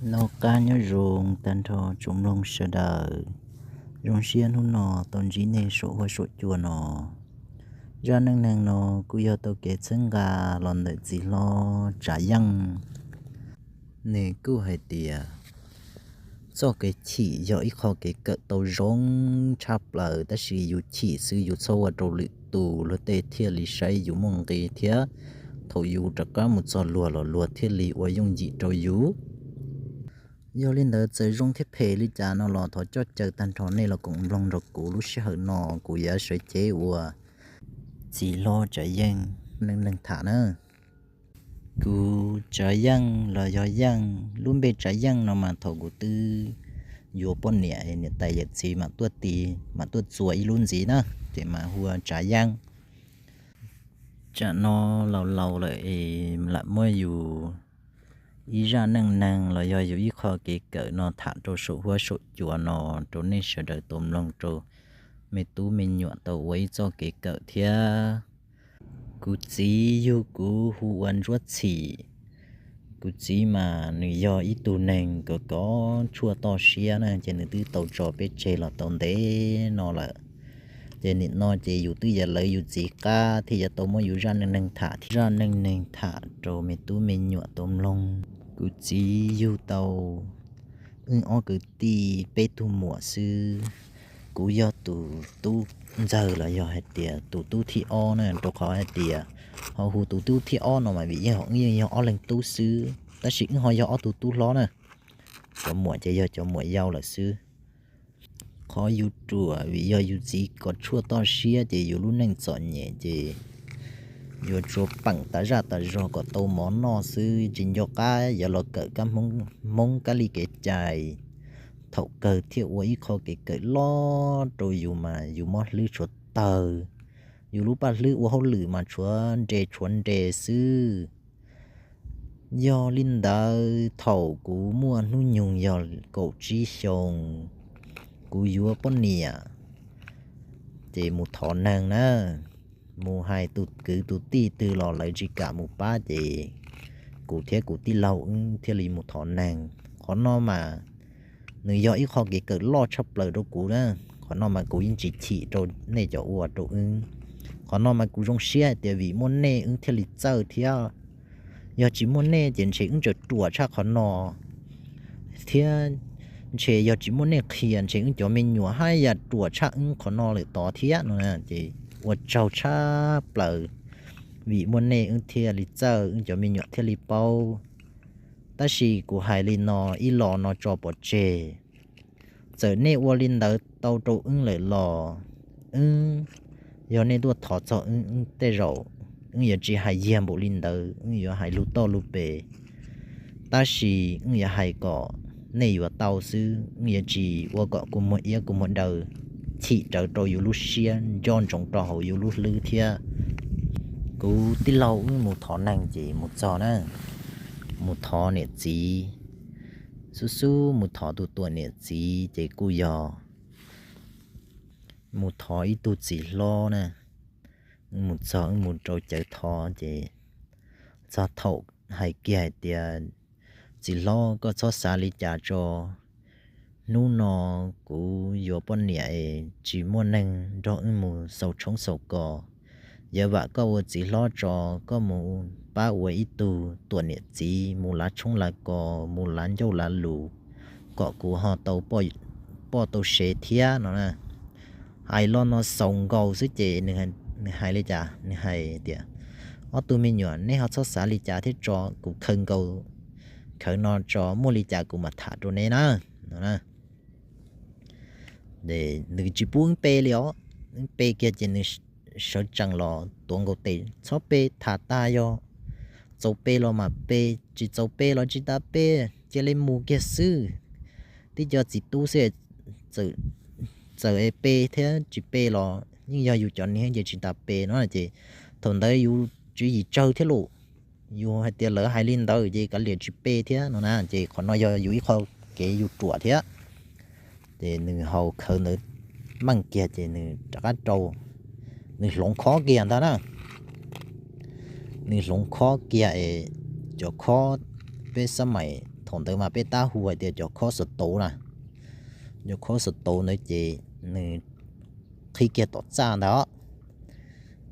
Noj qab nyob zoo tag nrho tsoom mloog sawv daws. Zoo siab hnub no tau ntsib nej saum huab saum cua no. Zaj neej neeg no kuj yog tau kev txhawb nqa los ntawm txiv hlob Tsav Yeej. Nws kuj hais tias txoj kev chim yog ib qho kev kawm tau zoo tshaj plaws, tab sis yus chim xwb, yus txhob ua rau lwm tus luag tej thiaj li saib yus muaj nqis thiab thaum yus rov qab mus txog luag los luag thiaj li ua yooj yim rau yus. Yog li ntawd txawm zoo thiab phem li cas no los thov coj caw tag nrho nej los koom mloog nrog kuv lub sij hawm no, kuv yuav sawv cev ua txiv hlob Tsav Yeej neej neeg tham na. Kuv Tsav Yeej los yog Yeej, lub npe Tsav Yeej no mas thaum kuv twb yuav poj niam, niam tais yawm txiv mam tuaj tis, mam tuaj txuas ib lub ntxiv na, ces mas hu ua Tsav Yeej. Tsam no laus laus lawm es lam muab yus ib zaj neej neeg los yog yus ib qho kev kawm no tham rau saum huab saum cua no rau nej sawv daws tau mloog, rau me tub me nyuam tau ua ib txoj kev kawm thiab. Kuv txiv yug kuv hu ua Ntsuab Txhim. Kuv txiv mas nws yog ib tug neeg kov kov tshuaj toj siab na, ces nws twb tau tso peb tseg los tau ntev no lawm. Ces nim no ces yus twb yog lawv yus txiv qab thiaj yuav tau muab yus zaj neej neeg tham thiab, zaj neej neeg tham rau me tub me nyuam tau mloog. Kuv txiv yug tau wb ob kwv tij peb tug muam xwb. Kuv yog tus tub ntxawg los yog hais tias tus tub thib ob na, rau qhov hais tias ho hu tus tub thib ob no mas vim yeej ho wb yeej yog ob leeg tub xwb, tab sis wb ho yog ob tug tub hlob na. Cov muam ces yog cov muam yau lawm xwb. Qhov yus ruam vim yog yus txiv kov tshuaj toj siab ces yus lub neej txom nyem ces yuav tsuas peem tas zaj tas zog kom tau mov noj xwb, tsis nco qab yuav los kawm kab Hmoob kab li kev cai. Thaum kawg thiaj ua ib qho kev kawm loj rau yus mas yus mob hlwb tshuav tawg, yus lub paj hlwb ua hauj lwm mas tshuav nres tshuav nres xwb. Yog li ntawd thaum kuv muaj hnub nyoog yog kaum tsib xyoos, kuv yuav poj niam, ces mus thov neeg na, mus hais tus kwv tus tij twg los lawv tsis kam mus pab ces kuv thiab kuv tij laug wb thiaj li mus thov neeg. Qhov no mas nws yog ib qho kev kawm loj tshaj plaws rau kuv na. Qhov no mas kuv yeej tsis chim rau nej cov ua rau wb. Qhov no mas kuv zoo siab hais tias vim muaj nej wb thiaj li txawj thiab. Yog tsis muaj nej ces ntshe wb tseem ruam tshaj qhov no thiab, ntshe yog tsis muaj nej qhia ntshe wb cov me nyuam haj yam ruam tshaj wb qhov no lawm tod thiab no. Ces ua tsaug tshaj plaws, vim muaj nej wb thiaj li txawj, wb cov me nyuam thiaj li paub. Tab sis kuv hais li no ib los no tso pov tseg, txawm nej ua li ntawd tau rau wb lawm los wb, yog nej tuaj thov txog wb, wb tej zaum wb yuav tsis hais yag npaum li ntawd, wb yuav hais lug toj lug pes. Tab sis wb yuav hais kom nej yuav tau xwb, wb yuav tsis ua kom kua muag iab kua muag daw chim rawv rau yus lub siab, nco ntsoov rau hauv yus lub hlwb thiab. Kuv tij laug wb mus thov neeg ces mus txog na, mus thov niam txiv, xub xub mus thov tus tuam niam txiv ces kuj yog mus thov ib tug txiv hlob na. Mus txog wb mus rau cawv thov ces txog thaum hais kiag hais tias, txiv hlob, koj txhob xav li cas tso, hnub no kuv yuav poj niam es tsis muaj neeg nrog wb mus xaus tshoob xaus kos. Yog vam koj ua txiv hlob tso, koj mus pab ua ib tug tuam niam txiv mus lav tshoob lav kos, mus lav ncauj lav lus, kom kuv ho tau poj tau sev thiab no na. Hais lo no xaus nkaus xwb ces nws hais li cas? Nws hais tias, ob tug me nyuam, neb ho txhob xav li cas thiab tso, kuv khaws nkaus khawv no tso, muaj li cas kuv mam tham rau neb na. Nws tsis pub wb pe li os. Wb pe kiag ces nws sawv tsees los tuav nkaus tes, txhob pe, tham tag yog txaus pe los mam pe, tsis txaus pe los tsis tas pe, cia li mus kiag xwb. Tib co txiv tub xwb, txawm pe thiab tsis pe los yeej yog yus cov niag ces tsis tas pe no ces thaum ntawd yus tswv yim tsawg thiab lauj. Yus hais tias lawv hais li ntawd ces kav liam tsis pe thiab no na, ces qhov no yog yus ib qho kev yus ruam thiab. Ces nws haus khawv ntawd meej kiag ces nws rov qab rau, nws hloov khob kiag ntag na. Nws hloov khob kiag es cov khob peb xab mais Thaum ntawd mas peb tab hu hais tias cov khob xov tooj na, cov khob xov tooj ntawd ces nws qhib kiag tom txaj ntag.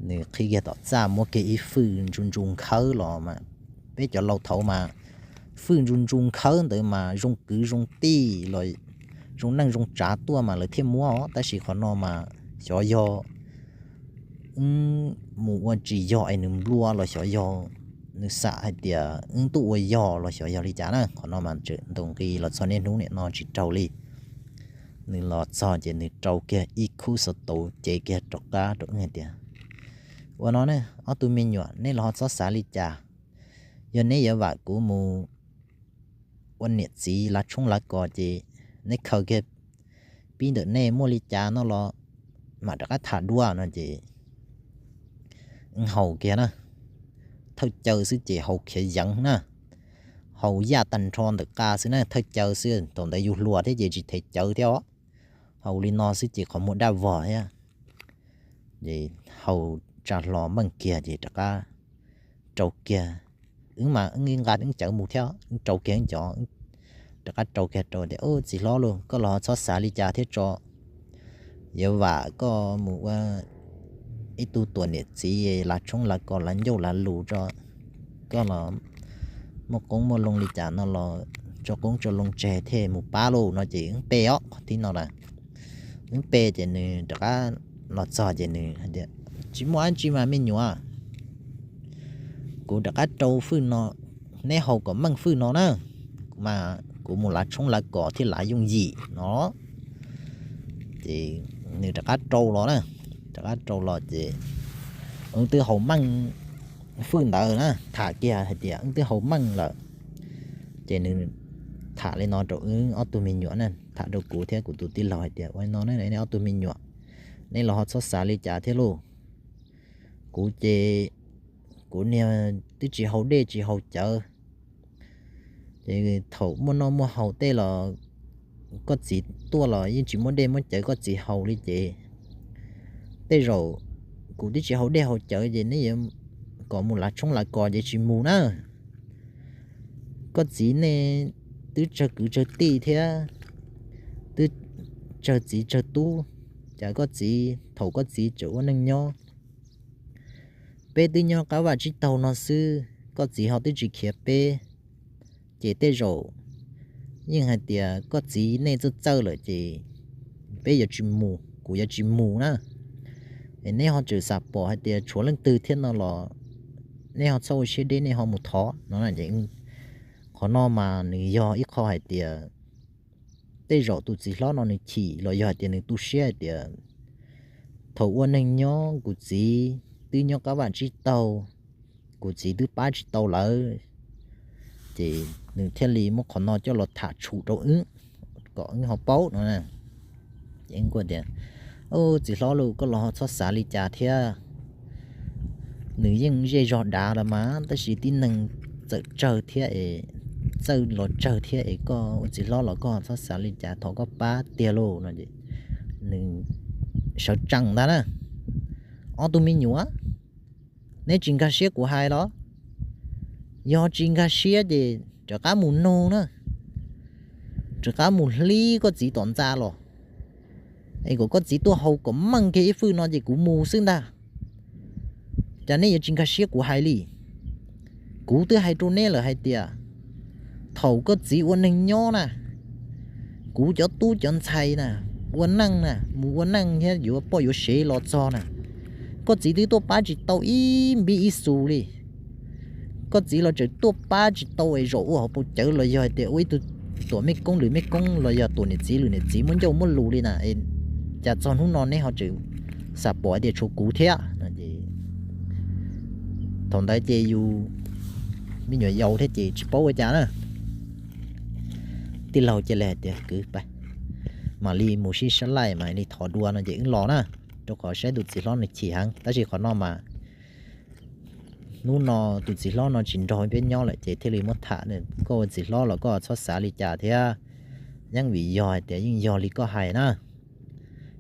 Nws qhib kiag tom txaj muab kiag ib fwj ntsu ntsu nkhawb los mas, peb cov laus thaud mas fwj ntsu ntsu nkhawb ntawd mas zoo kwv zoo tij los zoo neej zoo tsav tuaj mas lawv thiaj muab os. Tab sis qhov no mas xyov yog wb mus ua tsis yog es nws nplua los xyov yog nws xam hais tias wb tuaj ua yog los xyov yog li cas na. Qhov no mas tseem ntaus nqi los txog niaj hnub niam no tsis raug li. Nws los txog ces nws rau kiag ib khub xov tooj cev kiag rov qab rau wb hais tias, ua no ne, ob tug me nyuam, neb los ho txhob xav li cas. Yog neb yuav vam kuv mus ua niam txiv lav tshoob lav kos ces neb khaws kiag pib ntawm nej, muaj li cas no los mam rov qab tham dua no ces haus kiag na. Thawj caw xwb ces haus khiav yeev na, haus yaj tag nrho ntawm qa xwb na, thawj caw xwb. Thaum ntawd yus hluas thiab ces tsis thev cawv thiab os. Haus li no xwb ces qhov muag daj vog thiab. Ces haus tsa hlo meej kiag ces rov qab rau kiag. Wb mas wb nqa wb cawv mus thiab, wb rau kiag wb cov, rov qab rau kiag rau tias, txiv hlob lauj, koj los txhob xav li cas thiab tso. Yuav vam koj mus ua ib tug tuam niam txiv lav tshoob lav kos lav ncauj lav lus tso. Koj los muaj qoob muaj loo li cas no los tso qoob tso loo tseg thiaj mus pab lauj no ces wb pe os qhov thib no na. Wb pe ces nws rov qab los txog ces nws hais tias, tsis muaj dab tsi mas me nyuam, kuv rov qab rau fwj no, neb haus kom meej fwj no na, mas kuv mus lav tshoob lav kos thiaj lav yooj yim no. Ces nws rov qab rau los na, rov qab rau los ces wb twb haus meej fwj ntawd na, tham kiag hais tias wb twb haus meej lawm. Ces nws tham li no rau wb ob tug me nyuam na, tham rau kuv thiab kuv tus tij laug hais tias, ua no ne, neb ob tug me nyuam, neb los ho txhob xav li cas thiab lauj. Kuv ces kuv niag twb tsis haus dej tsis haus cawv, ces thaum muaj noj muaj haus tej los koj txiv tuaj los yeej tsis muab dej muab cawv koj txiv haus li ces tej zaum kuv twb tsis haus dej haus cawv ces neb yuav kom mus lav tshoob lav kos ces tsis mus na. Koj txiv nej twb tsawg kwv tsawg tij thiab, twb tsawg txiv tsawg tub, cas koj txiv thaum koj txiv tseem ua neej nyob, peb twb nyob qab vaj tsib taug no xwb, koj txiv ho twb tsis khiav peb, ces tej zaum yeej hais tias koj txiv nej txawj txawj lawm ces peb yuav tsis mus, kuv yuav tsis mus na. Es neb ho tseem xav pom hais tias tshuav leej twg thiab no los neb ho txhob ua siab deb, nej ho mus thov no. Qhov no mas nws yog ib qho hais tias tej zaum tus txiv hlob no nws chim los yog hais tias nws tu siab hais tias thaum ua neej nyob kuv txiv twb nyob qab vaj tsib taug, kuv txiv twb pab tsis tau lawv, ces nws thiaj li muab qhov no coj los tham tshum rau wb kom wb ho paub no. Ces wb kuj tias, txiv hlob lauj, koj los ho txhob xav li cas thiab. Nws yeej zej zog dav los mas tab sis tib neeg txawm tsawg thiab es, txawj los tsawg thiab es koj ua txiv hlob los koj txhob xav li cas, thov koj pab tiag lauj no. Nws sawv tsees ntag na, ob tug me nyuam, neb tsis nkag siab kuv hais los? Yog tsis nkag siab ces rov qab mus nug na, rov qab mus hlib koj txiv tom ntxa los, es kom koj txiv tuaj haus kom meej kiag ib fwj no ces kuv mus xwb ntag. Cas neb yuav tsis nkag siab kuv hais li? Kuv twb hais rau neb lawm hais tias thaum koj txiv ua neeg nyob na, kuv cov tub cov ntxhais na, ua neej na, mus ua neej thiab yuav poj yuav sev los txog na, koj txiv twb tuaj pab tsis tau ib npib ib xus li. Koj txiv los tseem tuaj pab tsis tau es zaum ua hauv paus cawv los yog hais tias ua ib tug tuam mej koob lwm mej koob los yog tuam niam txiv lwm niam txiv muab ncauj muab lus li na, cas txog hnub no neb ho tseem xav pom hais tias tshuav kuv thiab? Thaum ntawd ces yus me nyuam yaus thiab ces tsis paub ua cas na. Tij laug cia li hais tias kwv, mam li mus sib sab laij mam li thov dua no ces wb los na, rau qhov saib tus txiv hlob nws chim heev. Tab sis qhov no mas hnub no tus txiv hlob no tsis nrog peb nyob lawm ces thiaj li muab tham. Koj ua txiv hlob los koj txhob xav li cas thiab, yeej vim yog hais tias yeej yog li koj hais na.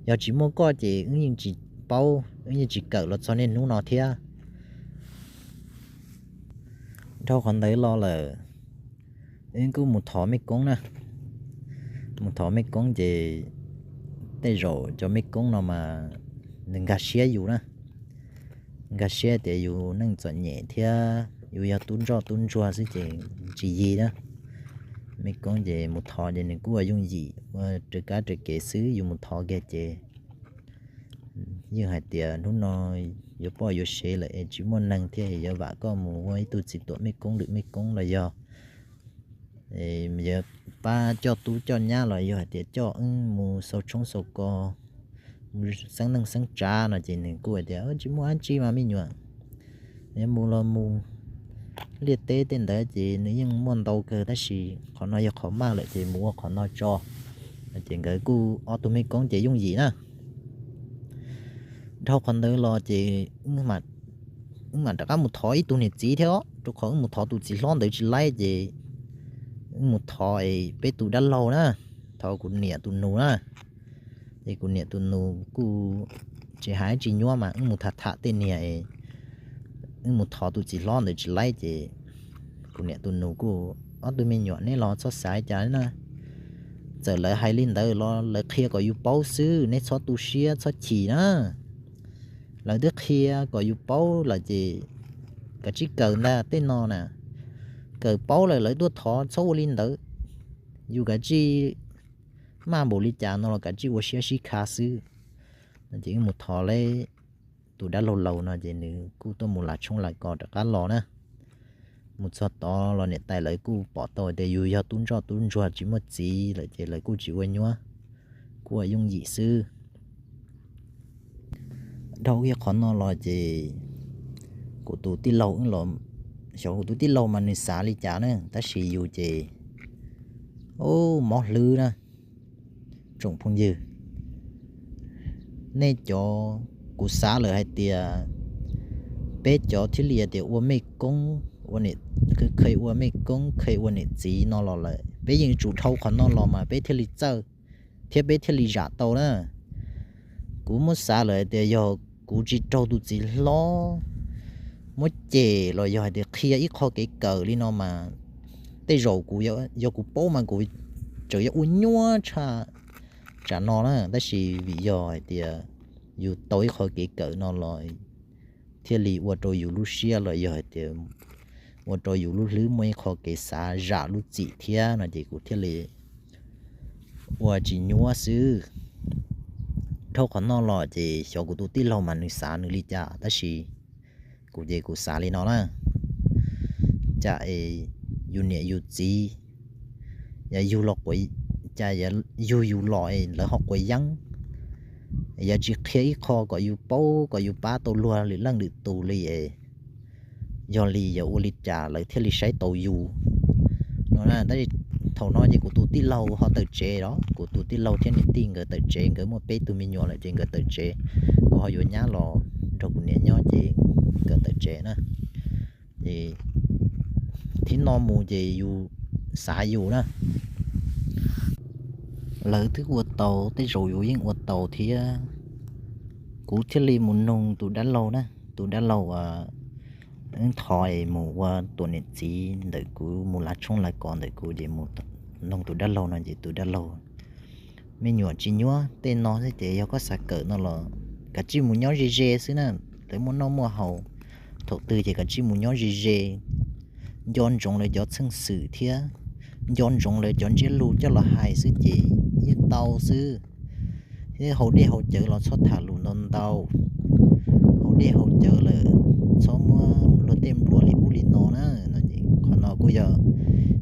Yog tsis muaj koj ces wb yeej tsis paub, wb yeej tsis kawm los txog niaj hnub no thiab. Dhau qhov ntawd los lawm, Wb kuj mus thov mej koob na, mus thov mej koob ces tej zaum cov mej koob no mas nws nkag siab yus na, nkag siab tias yus neej txom nyem thiab yus yog tub ntsoj tub ntsuag xwb ces tsis yig na. Mej koob ces mus thov ces nws kuj ua yooj yim ua raws kab raws kev xwb, yus mus thov kiag ces yeej hais tias hnub no yuav poj yuav sev lawm es tsis muaj neeg thiab, yuav vam koj mus ua ib tug txiv tuam mej koob lwm mej koob los yog yuav pab coj tub coj nyab los yog hais tias coj wb mus xau tshoob xau kos, mus xeeb neej xeeb tsav no ces nws kuj hais tias tsis muaj dab tsi mas me nyuam, yuav mus los mus. Liaj teb tej ntawd ces nws yeej muaj ntau kawg tab sis qhov no yog qhov maj lawm ces mus ua qhov no tso. Ces nkawd kuj ob tug mej koob ces yooj yim na. Dhau qhov ntawd los ces wb mam rov qab mus thov ib tug niam txiv thiab os, rau qhov wb mus thov tus txiv hlob ntawd tsis laib ces wb mus thov es peb tus dab laug na, thov kuv niam tus nus na. Ces kuv niam tus nus kuj tsis hais tsis nyuab mas wb mus tham tham tej niag, wb mus thov tus txiv hlob ntawd tsis laib ces kuv niam tus nus kuj, ob tug me nyuam neb los txhob xav cas na, txawm lawv hais li ntawd los lawv qhia kom yus paub xwb, neb txhob tu siab txhob chim na. Lawv twb qhia kom yus paub lawm ces kav tsij kawm ntag tej no na. Kawm paub lawm lawv tuaj thov txhob ua li ntawd. Yus kav tsij maj npaum li cas no los kav tsij ua siab sib kha xwb. No ces wb mus thov lawv tus dab laug laus no ces nws kuj tuaj mus lav tshoob lav kos rov qab los na. Mus txog tod los niam tais lawv kuj pom tau tias yus yog tub ntsoj tub ntsuag tsis muaj txiv lawm ces lawv kuj tsis ua nyuab, kuj ua yooj yim xwb. Dhau kiag qhov no los ces kuv tus tij laug, xyov kuv tus tij laug mas nws xav li cas na tab sis yus ces, u, mob hlwb na. Tsoom phooj ywg, nej cov, kuv xav lawm hais tias peb cov thiaj li tias ua mej koob, ua, kheev ua mej koob kheev ua niam txiv no los lawm peb yeej tsum dhau qhov no los mas peb thiaj li txawj thiab peb thiaj li zam tau na. Kuv muab xav lawm hais tias yog kuv tsis raug tus txiv hlob muab cem los yog hais tias qhia ib qho kev kawm li no mas tej zaum kuv, yog kuv paub mas kuv tseem yuav ua nyuab tshaj tsam no na tab sis vim yog hais tias yus tau ib qho kev kawm no los thiaj li ua rau yus lub siab los yog hais tias ua rau yus lub hlwb muaj ib qho kev xav zam lub txim thiab no ces kuv thiaj li ua tsis nyuab xwb. Dhau qhov no los ces xyov kuv tus tij laug mas nws xav nws li cas tab sis kuv ces kuv xav li no na. Cas es yus niam yus txiv, yog yug los, cas yug yus los es lawv ho quav yeeb, yog tsis qhia ib qho kom yus paub kom yus pab tau luag lwm leej lwm tus li es yog li yog ua li cas lawv thiaj li saib tau yus no na. Tab sis thaum no ces kuv tus tij laug ho tawm tsev los kuv tus tij laug thiab niam tij nkawd tawm tsev, nkawd muaj peb tug me nyuam lawm ces nkawd tawm tsev, kuv ho yuav nyab los nrog kuv niam nyob ces nkawd tawm tsev na. Ces thib no mus ces yus xav yus na, lawv twb ua tau tej zaum yus yeej ua tau thiab. Kuv thiaj li mus noog tus dab laug na, tus dab laug uas wb thov es mus ua tuam niam txiv ntawm kuv, mus lav tshoob lav kos ntawm kuv ces mus noog tus dab laug no ces tus dab laug, me nyuam tsis nyuab tej no xwb ces yog koj xav kawm no los kav tsij mus nyob ze ze xwb na. Lawv muaj noj muaj haus, thaum twg ces kav tsij mus nyob ze ze, nco ntsoov lawv cov txheej xwm thiab nco ntsoov lawv cov ntsiab lus coj los hais xwb ces yeej tau xwb. Thiab haus dej haus cawv los txhob tham lus ntau ntau, haus dej haus cawv lawm txhob muab luag tej nplua li ub li no na. Qhov no kuj yog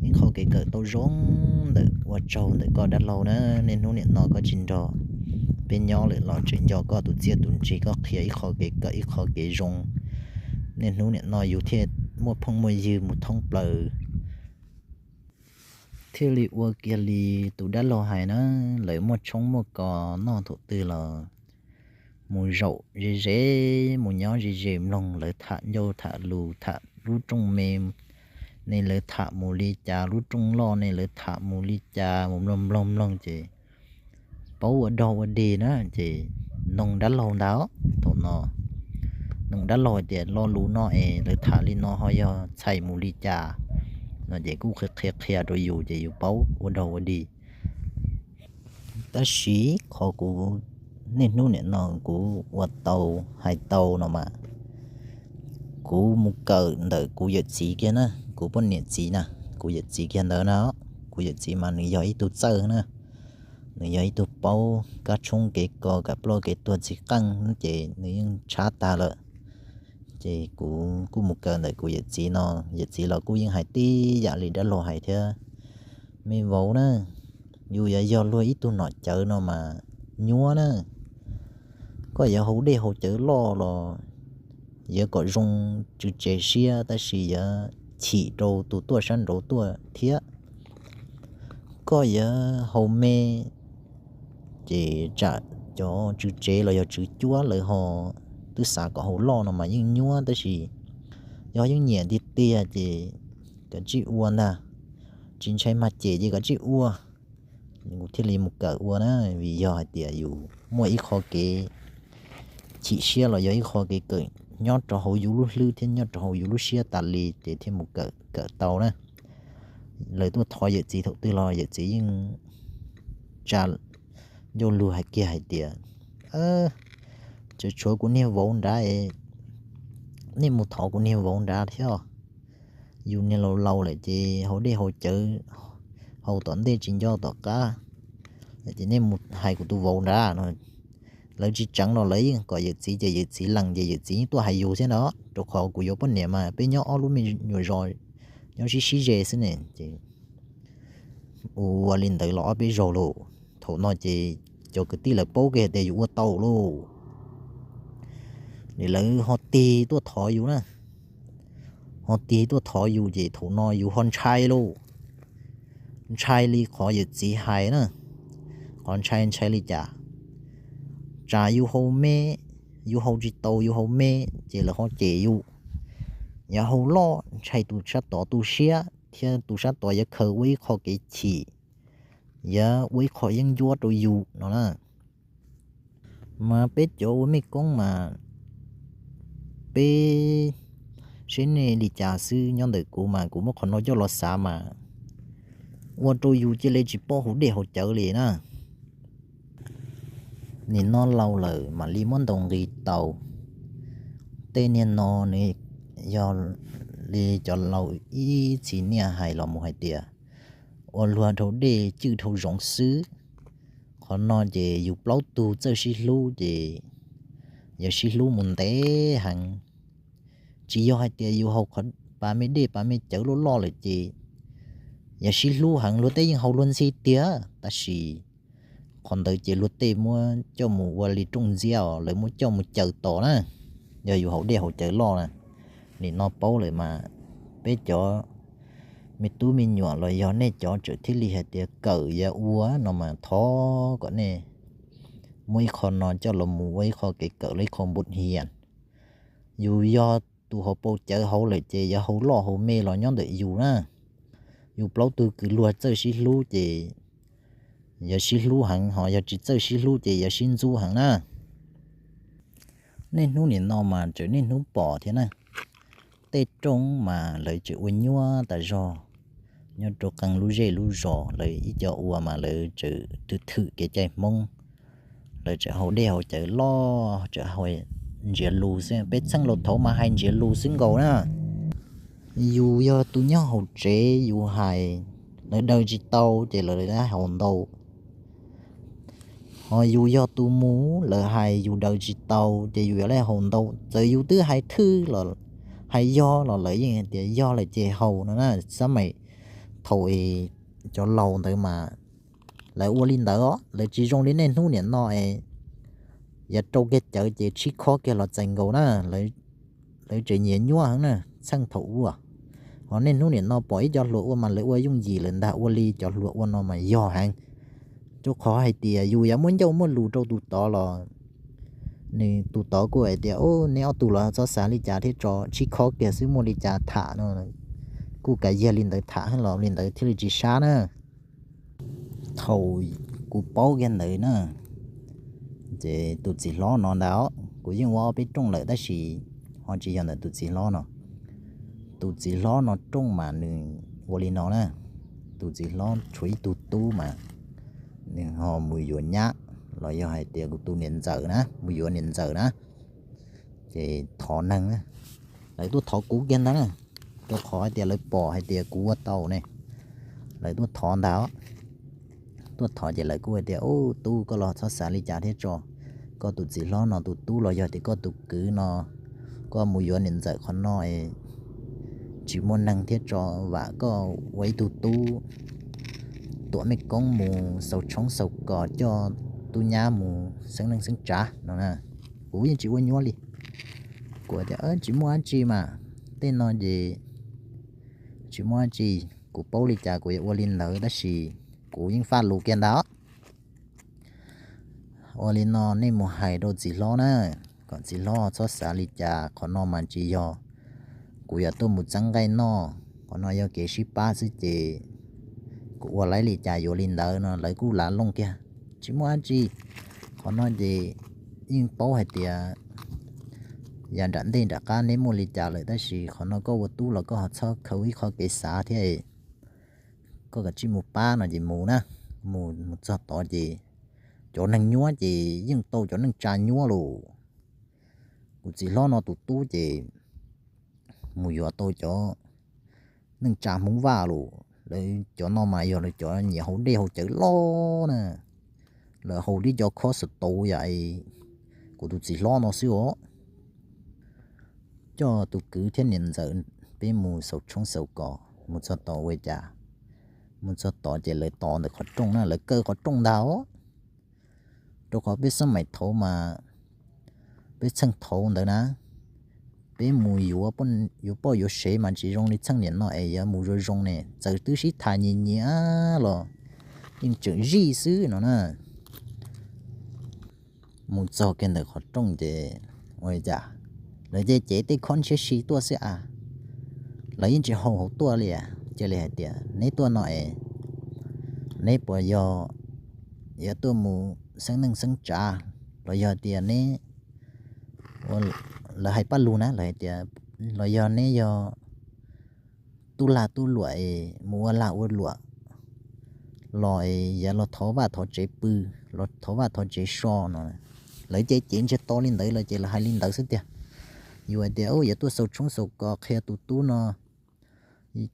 ib qho kev kawm tau zoo ntawm ua tsaug ntawm koj dab laug na. Niaj hnub niam no koj tsis nrog peb nyob lawm los tseem nco koj tus txiaj tus ntsig, koj qhia ib qho kev kawm ib qho kev zoo, niaj hnub niam no yus thiaj muaj phooj muaj ywg mus thoob plaws, thiaj li ua kiag li tus dab laug hais na. Lawv muaj tshoob muaj kos noj thaum twg los mus zaum ze ze, mus nyob ze ze mloog lawv tham ncauj tham lus, tham lub rooj me ne lawv tham mus li cas, lub rooj loj ne lawv tham mus li cas, mus mloog mloog mloog ces paub ua dog ua dig na. Ces noog dab laug ntag, thaum no noog dab laug hais tias lo lus no es lawv tham li no ho yog txhais mus li cas, no ces kuj qhia qhia qhia rau yus ces yus paub ua dog ua dig. Tab sis qhov kuv niaj hnub nim no kuv ua tau hais tau no mas, kuv mus kawm ntawm kuv yawm txiv kiag na, kuv poj niam txiv na, kuv yawm txiv kiag ntawd na. Kuv yawm txiv mas nws yog ib tug txawj na, nws yog ib tug paub kab tshoob kev kos, kev ploj kev tuag txij qeej ces nws yeej tshab tag lawm. Ces kuv kuj mus kawm ntawm kuv yawm txiv no, yawm txiv los kuj yeej hais tib yam li dab laug hais thiab. Me vauv na, yus yuav yog luag ib tug nom cawv no mas nyuaj na. Koj yuav haus dej haus cawv loj los yuav kom zoo tsw tsev siab, tab sis yuav chim rau tus tuaj sab nraud tuaj thiab. Koj yuav haus me ces tsam cov tsw tsev los yog tswv cuab lawv ho twb xav kom haus loj no mas yeej nyuaj, tab sis yog yeej nyiam tiag tiag ces kav tsij ua ntag, tsis ntshai mag cem ces kav tsij ua. Kuv thiaj li mus kawm ua na, vim yog hais tias yus muaj ib qho kev chim siab los yog ib qho kev kawm nyob rau hauv yus lub hlwb thiab nyob rau hauv yus lub siab tas li ces thiaj mus kawm kawm tau na. Lawv tuaj thov yawm txiv thaum twg los yawm txiv yeej tsa ncauj lus hais kiag hais tias, tshuav tshuav kuv niag vauv nrad, nej mus thov kuv niag vauv nrad thiab. Yus niag laus laus lawm ces haus dej haus cawv, haus tom ntej tsis nco tom qab, ces nej mus hais kuv tus vauv nrad no. Lawv tsis tseev los lawv yeej kom yawm txiv ces yawm txiv lees ces yawm txiv yeej tuaj hais yus thiab no, rau qhov kuv yuav poj niam mas peb nyob ob lub me nyuam zos nyob sib sib ze xwb ne ces ua li ntawd los ob peb zaug lauj. Thaum no ces cov kwv tij lawv paub kiag tias yus ua tau lauj, es lawv ho tig tuaj thov yus na. Ho tig tuaj thov yus ces thaum no yus ho ntshai lauj, ntshai li qhov yawm txiv hais na. Qhov ntshai ntshai li cas? Tsam yus haus me, yus haus tsis tau, yus haus me ces lawv ho cem yus. Yog haus loj ntshai tus sab tod tu siab thiab tus sab tod yuav khaws ua ib qho kev chim, yuav ua ib qho yeeb ncuab rau yus no na. Mas peb cov ua mej koob mas peb seb nej li cas xwb, nyob ntawm kuv mas kuv muab qhov no coj los xav mas ua rau yus cia li tsis paub haus dej haus cawv li na. Nim no laus lawm mam li muab ntaus nqi tau. Tej niag no nws yog li cov laus ib txhis niaj hais los mus hais tias ua luag dhau dej cwj dhau zoov xwb. Qhov no ces yus plaub tug txawj sib hlub ces yog sib hlub mus ntev heev. Tsis yog hais tias yus haus qhov pas me dej pas me cawv loj loj lawm ces yog sib hlub heev luag tej yeej haus luag ntxhi tiag, tab sis qhov ntawd ces luag tej muab coj mus ua li rooj ntxiab os, lawv muab coj mus caws tos na. Yog yus haus dej haus cawv loj na, nim no paub lawm mas peb cov me tub me nyuam los yog nej cov tseem thiaj li hais tias kawm yuav ua no mas thov kom nej muab ib qho no coj los mus ua ib qho kev kawm los ib qho nput hias. Yus yog tus hauv paus cawv hauv lawm ces yuav haus loj haus me los nyob ntawm yus na. Yus plaub tug kws luag txawj sib hlub ces yuav sib hlub heev, ho yog tsis txawj sib hlub ces yuav sib ntxub heev na. Niaj hnub nim no mas tseem niaj hnub pom thiab na, tej rooj mas lawv tseem ua nyuaj tas zog. Nyob rau qee lub zej lub zos lawv ib co ua mas lawv tseem thwm thwm kev cai Hmoob, lawv tseem haus dej haus cawv loj, tseem haus ntsiav lus xwb. Peb txheej laus thaud mas hais ntsiav lus xwb nkaus na. Yus yog tus nyob hauv tsev yus hais, lawv daws tsis tau ces lawv haus ntau. Ho yus yog tus mus, lawv hais yus daws tsis tau ces yus yuav haus ntau. Txawm yus twb hais thwj los, hais yog los lawv yeej hais tias yog lawm ces haus no na. Xab maim thaum cov laus ntawd mas lawv ua li ntawd os, lawv tsis zoo li niaj hnub nim no es yuav rau kiag cawv ces tshib khob kiag los txais nkaus na. Lawv tseem nyiam nyuaj heev na, txheej thaum ub. Ho niaj hnub nim no pom ib co hluas ua mas lawv ua yooj yim lawm ntag, ua li cov hluas ua no mas yog heev. Rau qhov hais tias yus yuav muaj ncauj muaj lus rau tus tod los nws tus tod kuj hais tias, neb ob tug los txhob xav li cas thiab tso, tshib khob kiag xwb, muaj li cas tham no. Kuj kav yag li ntawd tham heev los li ntawd thiaj li tsis sab na. Thaum kuv paub kiag ntawd na, ces tus txiv hlob no ntag, kuv yeej ua ob peb rooj lawm tab sis ho tsis yog ntawm tus txiv hlob no. Tus txiv hlob no rooj mas nws ua li no na, tus txiv hlob tshuav ib tug tub mas nws ho mus yuav nyab, los yog hais tias kuv tus niam ntxawm na, mus yuav niam ntxawm na, ces thov neeg na, lawv tuaj thov kuv kiag ntag na, rau qhov hais tias lawv pom hais tias kuv ua tau ne, lawv tuaj thov ntag. Tuaj thov ces lawv kuj hais tias, Ub, tub, koj los txhob xav li cas thiab tso, koj tus txiv hlob no tus tub los yog tias koj tus kwv no, koj mus yuav niam ntxawm qhov no es tsis muaj neeg thiab tso, vam koj ua ib tug tub tuam mej koob mus xaus tshoob xaus kos coj tub nyab mus xeeb neej xeeb tsav no na. Kuv yeej tsis ua nyuab li. Kuv tias, Tsis muaj dab tsi mas, tej no ces tsis muaj dab tsi, kuv paub li cas kuv yuav ua li ntawd, tab sis kuv yeej faj lus kiag ntag. Ua li no nej mus hais rau txiv hlob na, kom txiv hlob txhob xav li cas, qhov no mas tsis yog kuv yuav tuaj mus txeeb nqaij noj, qhov no yog kev sib pab xwb ces kuv ua laib li cas yuav li ntawd no. Lawv kuj lav looj kiag, Tsis muaj dab tsi, qhov no ces yeej paub hais tias yav nram ntej nram qab neb muaj li cas lawm, tab sis qhov no koj ua tub los koj ho txhob khaws ib qho kev xav thiab, koj kav tsij mus pab no ces mus na. Mus mus txog tod ces cov neeg nyuab ces yeej tau cov neej tsa nyuab lauj. Kuv txiv hlob no tus tub ces mus yuav tau cov neej tsa Hmoob Vaj lauj. Lawv cov no mas yog lawv cov nyiam haus dej haus cawv loj na, lawv haus tib co khob xav tau yam kuv tus txiv hlob no xwb os. Coj tus kwv thiab niam ntxawm peb mus xaus tshoob xaus kos, mus txog tod ua cas, mus txog tod ces lawv tos ntawm qhov rooj na, lawv kaw qhov rooj ntag os. Rau qhov peb xab maim thaud mas, peb txheej thaud ntawd na, peb mus yuav, yuav poj yuav sev mas tsis zoo li txheej niam no es yuav mus zoo zoo ne, txawm twb sib tham nyias nyias los yeej tseem zij xwb no na. Mus txog kiag ntawm qhov rooj ces ua li cas, lawv ces cev tej khob ntshiab si tuaj xwb a, lawv yeej tsis haus hauv tuaj li. Cia li hais tias, Neb tuaj no es neb puas yog yuav tuaj mus xeeb neej xeeb tsav, los yog tias neb, lawv hais paj lug na, lawv hais tias, los yog neb yog tub lag tub luam es mus ua lag ua luam los es yuav los thov vaj thov tsev pw, los thov vaj thov tsev so no. Lawv ces cev ntsiag to li ntawd los ces lawv hais li ntawd xwb tiag. Yus hais tias, Yuav tuaj xaus tshoob xaus kos qhia tus tub no,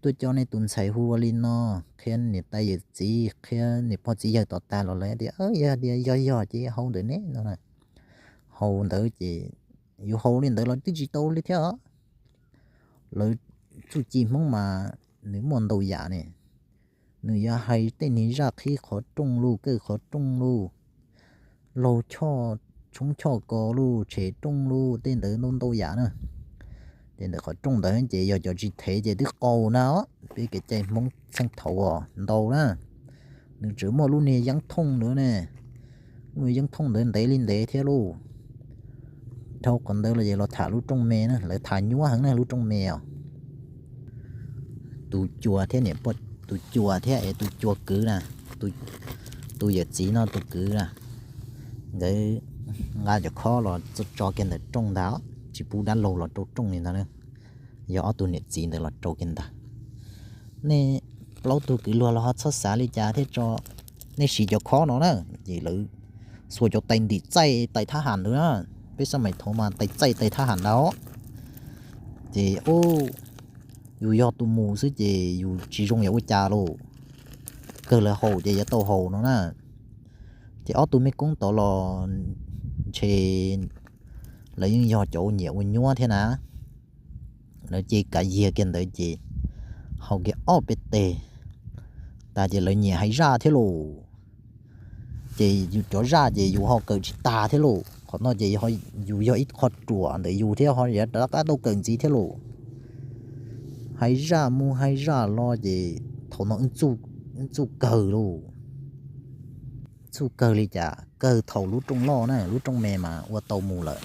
tuaj coj nej tus ntxhais hu ua li no, qhia niam tais yawm txiv, qhia niam pog txiv yawg tom tag los lawv tias, Yog tias yog yog ces haus ntawm neb no. Haus ntawd ces yus haus li ntawd los twb tsis tau li thiab. Lawv txuj ci Hmoob mas nws muaj ntau yam ne. Nws yuav hais tej niag zaj qhib qhov rooj lauj, kaw qhov rooj lauj, laug choj tshoob choj kos lauj, tshem rooj lauj, tej ntawd ntau ntau yam na. Ces ntawm qhov rooj ntawd ces yog cov tsis thev ces twb qaug na. Peb kev cai Hmoob txheej thaud ntau na, nws tseem muaj lub niag yeeb thooj ntawd ne. Lub niag yeeb thooj ntawd ntev li ntev thiab lauj. Dhau qhov ntawd los ces los tham lub rooj me na, lawv tham nyuab heev na lub rooj me os. Tus cua thiab niam pog, tus cua thiab es tus cua kwv na, tus yawm txiv no tus kwv na, nkawd nqa cov khob los tso kiag ntawm rooj ntag, tsis pub dab laug los rau rooj li ntag. Yog ob tug niam txiv ntawd los rau kiag ntag. Nej plaub tug kwv luag los ho txhob xav li cas thiab tso, nej siv cov khob no na. Ces lawv xuas cov tais ntim txaij tais thab ham ntawd na, peb xab maim thaud mas tais txaij tais thab ham ntawd. Ces yus yog tus mus xwb ces yus tsis zoo yam ua cas lauj, kawg lawv haus ces yuav tau haus no na. Ces ob tug mej koob tod los ntshe lawv yeej yog cov nyiam ua nyuab thiab na. Lawv ces kav yiag kiag ntawd ces haus kiag ob peb teg tas ces lawv nyiam hais zaj thiab lauj. Ces yus cov zaj ces yus ho kawm tsis tag thiab lauj. Qhov no ces yus yog ib qho ruam ntawm yus thiab ho yuav rov qab tau kawm ntxiv thiab lauj. Hais zaj mus hais zaj los ces thaum no wb txuj kawg lauj. Txuj kawg li cas, kawg thaum lub rooj loj na, lub rooj me mas ua tau mus lawm,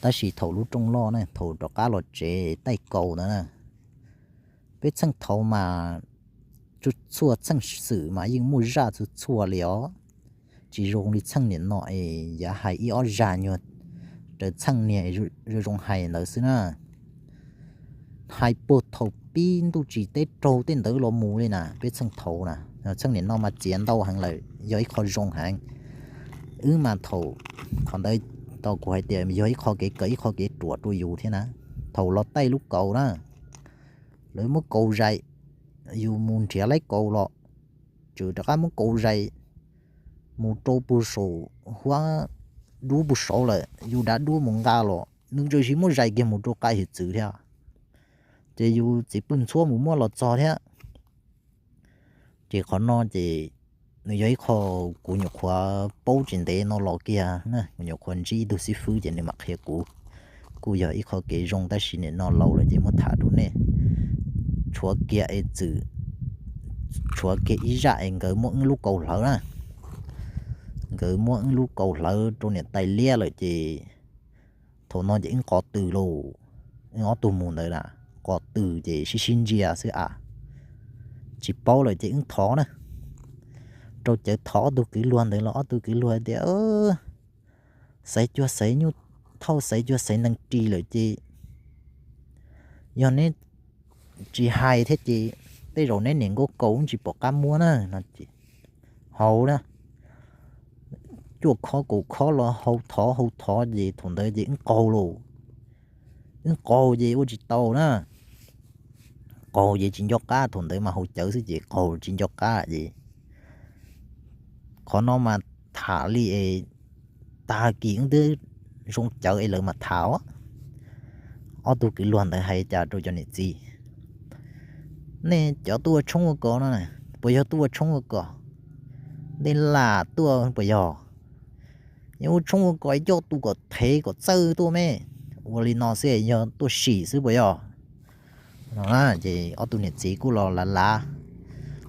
tab sis thaum lub rooj loj na, thaum rov qab los tsev taij kaus ntawd na, peb txheej thaud mas txhua txheej xwm mas yeej muaj zaj txhua txhua li os. Tsis zoo li txheej niam no es yav hais ib ob zaj nyuag raws txheej niag zoo zoo hais ntawd xwb na. hais puag thaum pib ntuj tsim teb raug tej ntawd los mus li na, peb txheej thaum na, txheej nim no mas txiav ntau heev lawm, yog ib qho zoo heev. Wb mas thaum qhov ntawd tau kuv hais tias yog ib qho kev kawm ib qho kev ruam rau yus thiab na. Thaum los taij lub kaus na, lawv muab kaus zais, yus mus nrhiav laib kaus los, tseem rov qab muab kaus zais mus rau puag saum huab dub puag saud lawm, yus dav duab mus nqa los nws tseem sis muab zais kiag mus rau qab hiav txwv thiab. Ces yus txiv pw ntxhuab mus muab los txog thiab. Ces qhov no ces nws yog ib qho kuv nyuam qhuav paub tsis ntev no los kiag na, kuv nyuam qhuav ntsib ib tug xib fwb ces nws mam qhia kuv. Kuj yog ib qho kev zoo tab sis nim no laus lawm ces muab tham rau nej. Tshuav kiag es txwm, tshuav kiag ib zaj es nkawd muab wb lub kaus hlawv na. Nkawd muab wb lub kaus hlawv rau niam tais liab lawm ces thaum no ces wb qos tws lauj. Wb ob tug mus ntawd na, qos tws ces sib sib ntsia xwb a, tsis paub lawm ces wb thov na. Rau cawv thov ob tug kwv luag ntawd los ob tug kwv luag tias, xaiv cuag xaiv nyuj thauj, xaiv cuag xaiv ntees ris lawm ces yog neb tsis hais thiab ces tej zaum neb niam nkauj kaus tsis pom qab muab na no ces hau na, cuaj khob kaum khob los hau thov hau thov ces thaum ntawd ces wb qaug lauj. Wb qaug ces ua tsis tau na, qaug ces tsis nco qab, thaum ntawd mas haus cawv xwb ces qaug tsis nco qab ces qhov no mas tham li es tag kis wb twb zoo cawv es lawv mam tham os. Ob tug kwv luag ntawd hais cas rau cov niam txiv, nej cov tuaj ua tshoob ua kos no puas yog tuaj ua tshoob ua kos? Nej lam tuaj puas yog? Yog ua tshoob ua kos coj tus kom thev kom txawj tuaj me, ua li no xwb yog tuaj sim xwb puas yog? No ces ob tug niam txiv kuj los lav lav,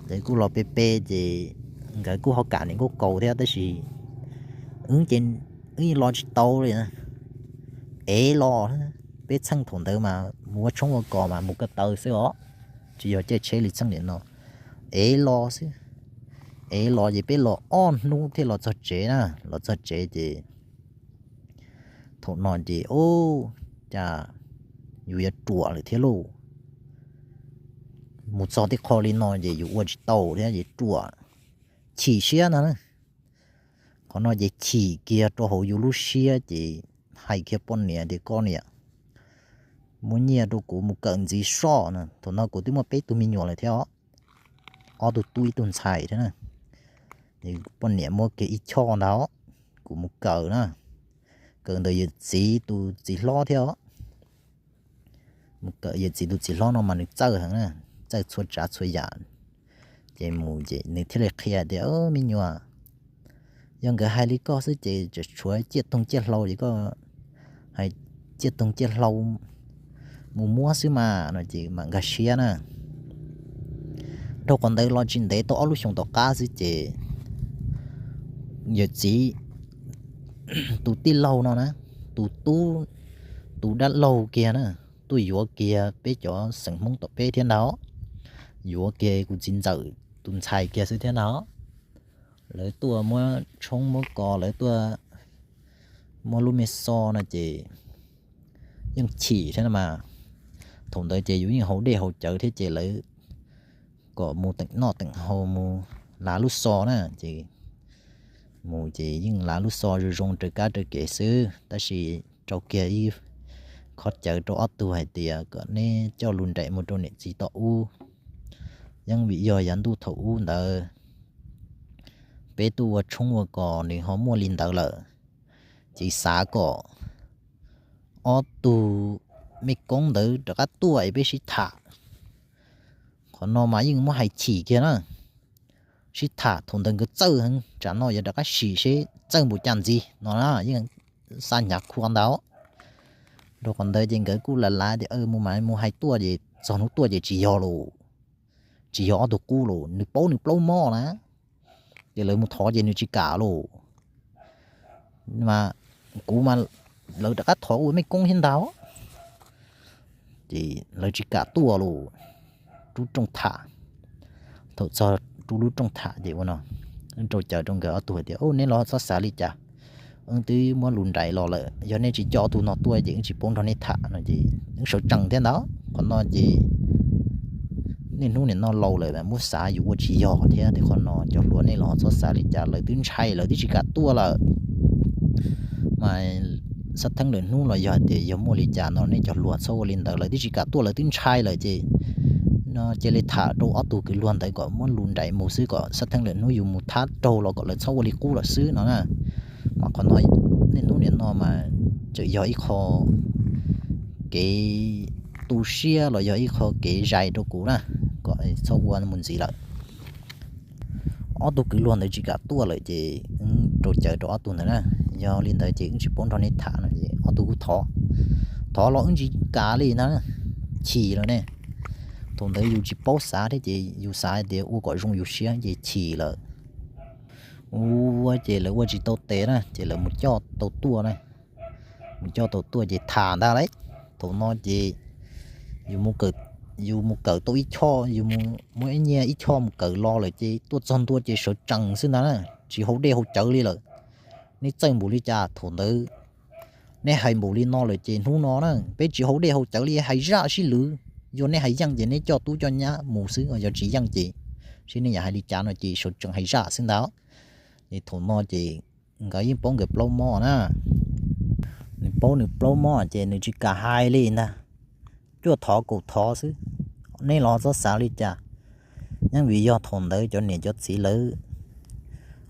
ces kuj los pe pe ces nkawd kuj ho kam niam nkauj kaus thiab tab sis wb ces wb los tsis tau li. Ev los, peb txheej thaum ntawd mas mus ua tshoob ua kos mas mus ko taw xwb os, tsis yog caij tsheb li txheej nim no. Ev los xwb, ev los ces peb los ob hnub thiaj los txog tsev na, los txog tsev ces thaum no ces ub, cas yus yuav ruam lawm thiab lauj. Mus txog tej qho li no ces yus ua tsis tau thiab ces ruam, chim siab ntag na. Qhov no ces chim kiag rau hauv yus lub siab ces hais kiag poj niam tias koj niam, muab nyiaj rau kuv mus kawm ntxiv soj na. Thaum no kuv twb muaj peb tug me nyuam lawm thiab os, ob tug tub ib tug ntxhais thiab na. Poj niam muab kiag ib choj ntawd kuv mus kawm na, kawm ntawm yawm txiv tus txiv hlob thiab os. Mus kawm yawm txiv tus txiv hlob no mas nws txawj heev na, txawj txhua tsav txhua yam. Ces mus ces nws thiaj li qhia tias me nyuam, yog nkawd hais li koj xwb ces tseem tshuav ciaj toog ciaj hlau ces koj hais ciaj toog ciaj hlau mus muab xwb mas no ces mam nkag siab na. Dhau qhov ntawd los tsis ntev tau ob lub xyoos tom qab xwb ces yawm txiv tus tij laug no na, tus tub, tus dab laug kiag na, tuaj yuav kiag peb cov xeem Hmoob tom peb thiab ntag, yuav kiag kuv txiv ntxawm tus ntxhais kiag xwb thiab ntag. Lawv tuaj muab tshoob muab kos, lawv tuaj muab lub me xo no ces yeej chim thiab mas. Thaum ntawd ces yus yeej haus dej haus cawv thiab ces lawv kom mus teem noj teem haus mus lav lub xo na ces mus ces yeej lav lub xo zoo zoo raws kab raws kev xwb tab sis rau kiag ib qho cawv rau ob tug hais tias kom neb coj lus nraim mus rau niam txiv tom ub. Yeej vim yog yav ntuj thaum ub ntawd peb tuaj ua tshoob ua kos nws ho muaj li ntawd lawm, ces xav kom ob tug mej koob ntawd rov qab tuaj es peb sib tham. Qhov no mas yeej muab hais chim kiag na, sib tham thaum ntawd nkawd txawj heev, tsam no yuav rov qab sim seb txawj npaum cas ntxiv no na, yeej xa hnyav khuav ntawd. Rau qhov ntawd ces nkawd kuj lav lav tias mus mas mus hais tuaj ces txog hnub tuaj ces tsis yog lawm, tsis yog ob tug qub lawm, nws paub nws plaub mob na, ces lawv mus thov ces nws tsis kam lawm. Mas kuv mas lawv rov qab thov ua mej koob thiab ntag, ces lawv tsis kam tuaj lawm. Rub rooj tham, thaum txog rub lub rooj tham ces ua no, rau caw rau nkawd ob tug hais tias neb los txhob xav li cas, wb twb muab lus nraim los lawm, yog neb tsis coj ob tug no tuaj ces wb tsis paub nrog neb tham no ces wb sawv tsees thiab ntag. Qhov no ces niaj hnub nim no laus lawm mas muab xav yus ua tsis yog thiab. Tej qhov no cov hluas nej los txhob xav li cas, lawv twb ntshai lawv twb tsis kam tuaj lawm. Mas xab theeb lwm hnub los yog hais tias yog muaj li cas no nej cov hluas txhob ua li ntawd, lawv twb tsis kam tuaj lawv twb ntshai lawm ces no cia li tham rau ob tug kwv luag ntawd kom muab lus nraim mus xwb, kom xab theeb lwm hnub yus mus thab raug los kom lawv txhob ua li qub lawm xwb no na. Mas qhov no niaj hnub nim no mas tseem yog ib qho kev tu siab los yog ib qho kev zais rau kuv na, kom txhob ua mus ntxiv lawm. Ob tug kwv luag ntawd tsis kam tuaj lawm ces wb rau cawv rau ob tug ntawd na. Yog li ntawd ces wb tsis paub nrog nej tham no ces ob tug kuj thov, thov los wb tsis kam li na, chim lawm ne. Thaum ntawd yus tsis paub xav thiab ces yus xav tias ua kom zoo yus siab ces chim lawm. Ua ces lawv ua tsis tau tes na ces lawv mus coj tau tuaj na. Mus coj tau tuaj ces tham ntag lauj. Thaum no ces yus mus kawm tau ib choj, yus muab ib nyiaj ib choj mus kawm los lawm ces tuaj txog ntua ces sawv tsees xwb ntag na, tsis haus dej haus cawv li lawm. Neb txawj npaum li cas thaum ntawd, neb hais npaum li no lawm ces hnub no na peb tsis haus dej haus cawv li, hais zaj sib lwv. Yog neb hais yeej ces neb coj tub coj nyab mus xwb, yog tsis yeej ces seb neb yuav hais li cas no ces sawv tsees hais zaj xwb ntag. Es thaum no ces nkawd yeej paub nkawd plaub mob na. Nws paub nws plaub mob ces nws tsis kam hais li ntag. Cuaj thov kaum thov xwb, neb los txhob xav li cas. Yeej vim yog thaum ntawd cov niam cov txiv lawv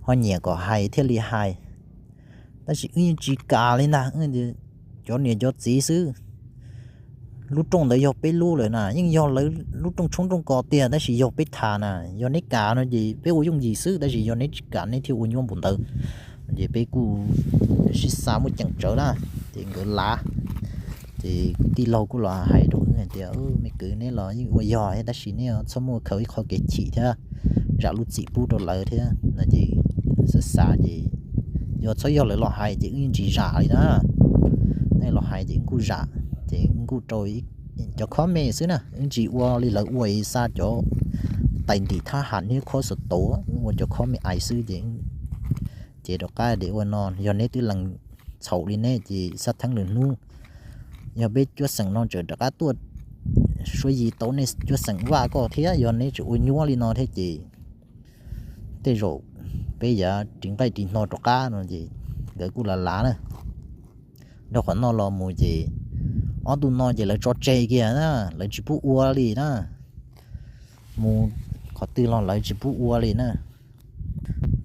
ho nyiam kom hais thiaj li hais. Tab sis wb yeej tsis kam li ntag, cov niam cov txiv xwb. Lub rooj ntawd yog peb lub lawm na, yeej yog lawv lub rooj tshoob rooj kos tiag tab sis yog peb tham na. Yog neb kam no ces peb ua yooj yim xwb, tab sis yog neb tsis kam neb thiaj ua nyuaj npaum ntawd. Ces peb kuj sib xa muaj ceem tsawv na, ces nkawd lav. Ces kwv tij laug kuj los hais rau wb hais tias, me kwv, neb los yeej ua yog thiab tab sis neb txhob muaj khaws ib qho kev chim thiab zam lub txim pub rau lawv thiab no. Ces xav xav ces yog txhob yog lawv los hais ces wb yeej tsis zam li na. Nej los hais ces wb kuj zam, ces wb kuj rau cov khob me xwb na, wb tsis ua li lawv ua xa cov tais ntim thab ham niab khob xov tau, wb ua cov khob me ais xwb ces. Ces rov qab tias ua no, yog neb twb lees txhaum li neb ces xab theeb lwm hnub yog peb cuab xeem no tseem rov qab tuaj suav yis tau nej cuab xeem Vaj koj thiab, yog neb tseem ua nyuaj li no thiab ces tej zaum peb yuav ris nqaij ris hno rov qab no ces nkawd kuj lav lav na. Dhau qhov no los mus ces ob tug no ces lawv tso tseg kiag na, lawv tsis pub ua li na. Mus qhov twg los lawv tsis pub ua li na.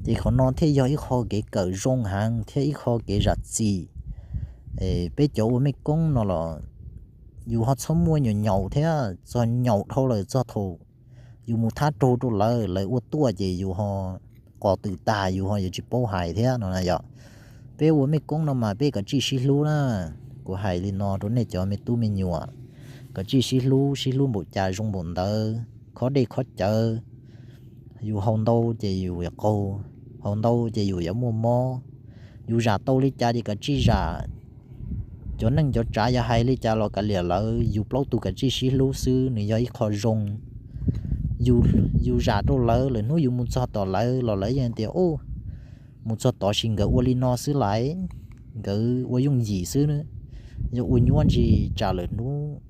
Ces qhov no thiaj yog ib qho kev kawm zoo heev thiab ib qho kev zam txim. Peb cov ua mej koob no los yus ho txhob muaj nyuam nyaum thiab, txog nyaum dhau lawm txog thaum yus mus thab raug rau lawv, lawv ua tuaj ces yus ho qos twm tag yus ho yuav tsis paub hais thiab no na yom. Peb ua mej koob no mas peb kav tsij sib hlub na. Kuv hais li no rau nej cov me tub me nyuam, kav tsij sib hlub, sib hlub npaum cas zoo npaum ntawd, khob dej khob cawv. Yus haus ntau ces yus yuav qaug, haus ntau ces yus yuav muaj mob. Yus zam tau li cas ces kav tsij zam. Cov neej cov tsav yog hais li cas los kav liam lawv, yus plaub tug kav tsij sib hlub xwb, nws yog ib qho zoo. Yus zam rau lawv, lwm hnub yus mus txog tom lawv los lawv yeej tias, mus txog tod sis nkawd ua li no xwb lais, nkawd ua yooj yim xwb. Yog ua nyuaj ntsis tsam lwm hnub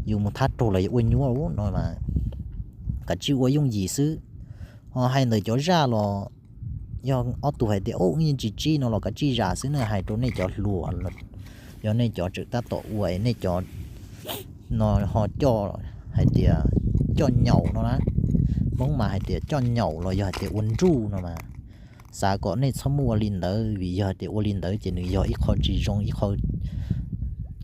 yus mus thab raug los yog ua nyuaj no mas kav tsij ua yooj yim xwb. Ho hais ntawm cov zaj los yog ob tug hais tias, wb yeej tsis tsib no los kav tsij zam xwb na, hais rau nej cov hluas, yog nej cov tseem tab tom ua es nej cov no ho coj hais tias coj nyaum no na. Hmoob mas hais tias coj nyaum los yog hais tias ua nruj no mas, xav kom nej txhob muaj ua li ntawd, vim yog hais tias ua li ntawd ces nws yog ib qho tsis zoo, ib qho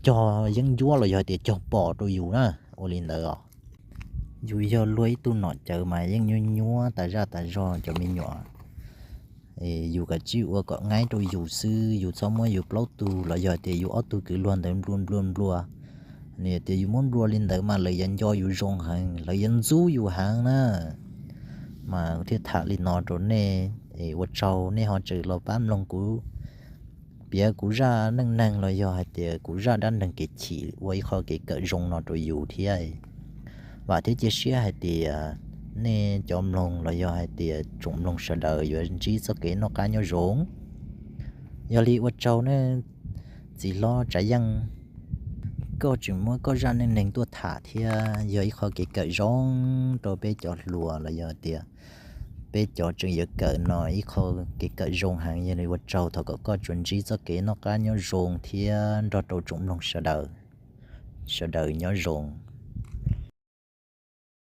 cog yeeb ncuab los yog hais tias cog pom rau yus na. Ua li ntawd os, yus yog luag ib tug nom cawv mas yeej nyuaj nyuab tas zaj tas zog cov me nyuam. Yus kav tsij ua kom ngaib rau yus xwb, yus txhob muab yus plaub tug los yog tias yus ob tug kwv luag ntawd nplua nplua nplua. Nws tias yus muab nplua li ntawd mas lawv yuav nco yus zoo heev, lawv yuav ntxub yus heev na. Mas thiaj tham li no rau nej, ua tsaug nej ho tseem los pab mloog kuv piav kuv zaj neej neeg los yog hais tias kuv zaj dab neeg kev chim ua ib qho kev kawm zoo no rau yus thiab. Vam thiab cia siab hais tias nej cov mloog los yog hais tias tsoom mloog sawv daws yuav ntsib txoj kev noj qab nyob zoo. Yog li ua tsaug nej, txiv hlob Tsav Yeej. koj tseem muab koj zaj neej neeg tuaj tham thiab yog ib qho kev kawm zoo rau peb cov hluas los yog tias peb cov tseem yuav kawm no ib qho kev kawm zoo heev. Yog li ua tsaug thaum kom koj tsuas ntsib txoj kev noj qab nyob zoo thiab nrog rau tsoom mloog sawv daws, sawv daws nyob zoo.